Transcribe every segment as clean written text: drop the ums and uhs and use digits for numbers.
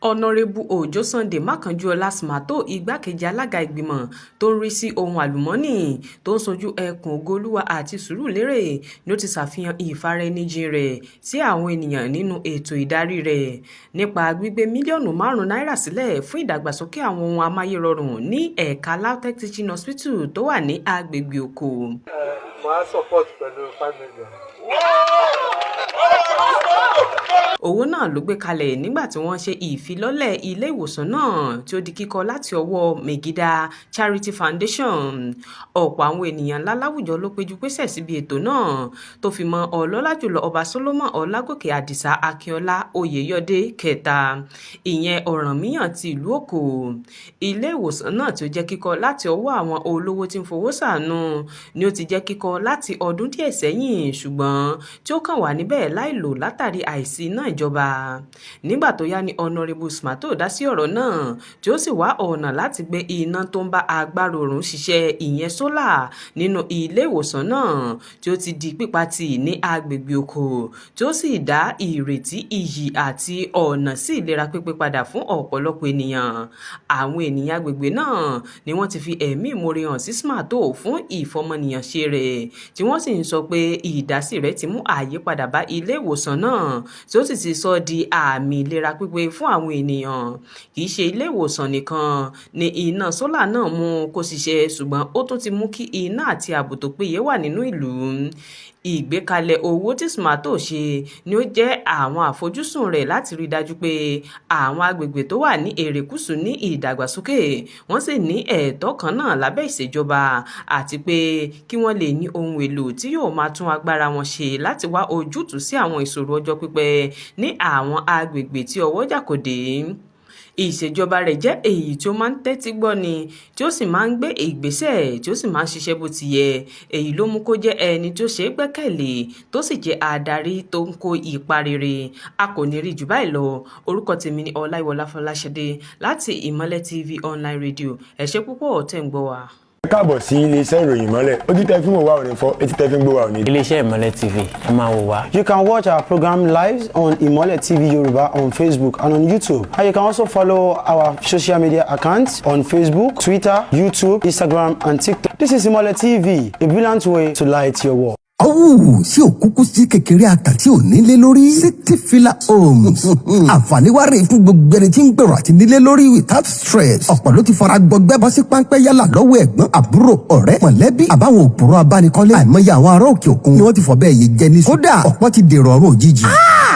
Ọ̀nàrẹ́bù Ọjọ́ Sunday Makanjuola Smarto, igbákejì alága ìgbìmọ̀ tó ń rí sí ohun àlùmọ́ọ́nì tó ń ṣojú ẹkùn Ogolúwa àti Sùúrùlérè, ló ti ṣàfihàn ìfaraẹnijìn rẹ̀ sí àwọn ènìyàn nínú ètò ìdarí rẹ̀ nípa gbígbé mílíọ̀nù 5 náírà sílẹ̀ fún ìdàgbàsókè àwọn ohun amáyérọrùn ní ẹ̀ka LAUTECH Teaching Hospital tó wà ní agbègbè Oko. Màá support pẹ̀lú 5 million. Owó náà ló gbé kalẹ̀ nígbà tí wọ́n ṣe ìfilọ́lẹ̀ ilé ìwòsàn náà tí ó di kíkọ́ láti ọwọ́ Megida Charity Foundation. Ọ̀pọ̀ àwọn ènìyàn ńlá láwùjọ ló péjú pésẹ̀ síbi ètò náà, tó fi mọ́ Ọlọ́lá Jùlọ Ọba Solomon Ọlágòkè Àdìsá Akínọlá Oyèyọdẹ Kẹta, ìyẹn Ọ̀rànmíyàn ti ìlú Oko. Ilé ìwòsàn náà tí ó jẹ́ kíkọ́ láti ọwọ́ àwọn olówó tí ń fowó ṣàánú ni ó ti jẹ́ kíkọ́ láti ọdún díẹ̀ sẹ́yìn, ṣùgbọ́n tí ó kàn wà níbẹ̀ láìlò látàrí àìsí iná ìjọba. Nígbà tó yá ni Ọ̀nàrẹ́bù Smarto dá sí ọ̀rọ̀ náà, tí ó sì wá ọ̀nà láti gbé iná tó ń bá agbára oòrùn ṣiṣẹ́, ìyẹn solar, nínú ilé ìwòsàn náà tí ó ti di pípa tì ní agbègbè Oko, tí ó sì dá ìrètí, iyì àti ọ̀nà sí ìlera pípé padà fún ọ̀pọ̀lọpọ̀ ènìyàn. Àwọn ènìyàn agbègbè náà ni wọ́n ti fi ẹ̀mí ìmoore hàn sí Smarto fún ìfọmọnìyàn ṣe rẹ̀, tí wọ́n sì ń sọ pé ìdásí rẹ̀ ti mú àyípadà bá ilé ìwòsàn náà, tí ó sì ti sọ di àmì ìlera pípé fún àwọn ènìyàn. Kì í ṣe ilé ìwòsàn nìkan ni iná solar náà mú kó ṣiṣẹ́, ṣùgbọ́n ó tún ti mú kí iná àti ààbò tó péye wà nínú ìlú. Ìgbékalẹ̀ owó tí Smarto ṣe ni ó jẹ́ àwọn àfojúsùn rẹ̀ láti rí i dájú pé àwọn agbègbè tó wà ní erékùṣù ní ìdàgbàsókè, wọ́n sì ní ẹ̀tọ́ kan náà lábẹ́ ìṣèjọba, àti pé kí wọ́n lè ní ohun èlò tí yóò máa tún agbára wọn ṣe láti wá ojútùú sí àwọn ìṣòro ọjọ́ pípẹ́ ní àwọn agbègbè tí ọwọ́jà kò dé. Ìṣèjọba rẹ̀ jẹ́ èyí tí ó máa ń tẹ́tí gbọ́ni, tí ó sì máa ń gbé ìgbésẹ̀, tí ó sì máa ń ṣiṣẹ́ bó ti yẹ. Èyí ló mú kó jẹ́ ẹni tó ṣeé gbẹ́kẹ̀lé, tó sì jẹ́ adarí tó ń kó ipa rere. A kò ní rí jù báyìí lọ. Orúkọ tèmi ni Ọláìwọlá Fọláṣadé láti Ìmọ́lẹ̀ TV Online Radio. Ẹ ṣé púpọ̀ tẹ́ ń gbọ́ wa. Ẹ káàbọ̀ sí iléeṣẹ́ ìròyìn Ìmọ́lẹ̀. Ojú tẹ́ fi ń wò wá ò ní fọ́, etí tẹ́ fi ń gbọ́ wá ò ní. Iléeṣẹ́ Ìmọ́lẹ̀ TV, ẹ máa wò wá. You can watch our program live on Imole TV Yoruba on Facebook and on YouTube. And you can also follow our social media accounts on Facebook, Twitter, YouTube, Instagram, and TikTok. This is Imole TV, a brilliant way to light your world. Ọ̀wù sí òkúkú sí kékeré àkàtì ò nílé lórí. City Villa Homes, àǹfààní wá rèé fún gbogbo ẹni tí ń gbèrò àti nílé lórí without stress. Ọ̀pọ̀ ló ti fara gbọgbẹ́ bọ́ sí páńpẹ́, yálà lọ́wọ́ ẹ̀gbọ́n, àbúrò, ọ̀rẹ́, mọ̀lẹ́bí, àbáwọn òpùrọ̀ abánikọ́lé. Àìmọye àwọn ará òkè òkun ni wọ́n ti fọ̀ bẹ́ẹ̀ yé jẹ ní. Kódà, ọ̀pọ̀ ti dèrò ọ̀run òjijì.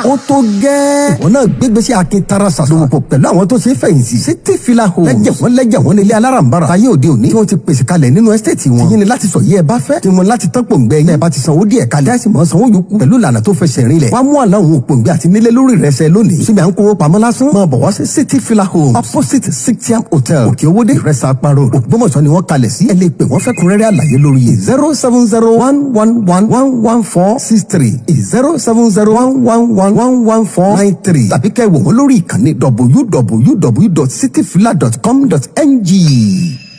Ó tó gẹ́. Ìwọ náà gbégbèsè akin tara ṣàṣà pẹ̀lú àwọn tó ṣe é fẹ̀yìntì. City Villa Homes, lẹ́jẹ̀ wọ́n lẹ́jẹ̀ wọ́n nílé alárànbarà táyé òde òní tí wọ́n ti pèsè kalẹ̀ nínú estate wọn. Tìyín ni láti sọ yí ẹ bá fẹ́, tí wọ́n láti tán pòǹgbẹ yín. Ẹ bá ti sanwó díẹ̀ kalẹ̀, tẹ́sí mọ́ sanwó yòókù pẹ̀lú ìlànà tó fẹsẹ̀ rinlẹ̀. Wàá mú àlá òun òpòǹgbẹ àti nílé lórí rẹ̀ ṣẹ lónìí. Síbi à ń kówó pamọ́ lásán, máa bọ̀ wá sí City Villa Homes, opposite Sitiam Hotel, Òkè Owódé, Ìrẹsà Aparo, Ògbómọ̀ṣọ́ ni wọ́n kalẹ̀ sí. Ẹ lè pè wọ́n fẹ́kúnrẹ́rẹ́ àlàyé lórí 07011111463, 07011111493, tàbí kẹ́ wò wọ́n lórí ìkànnì www.cityvilla.com.ng.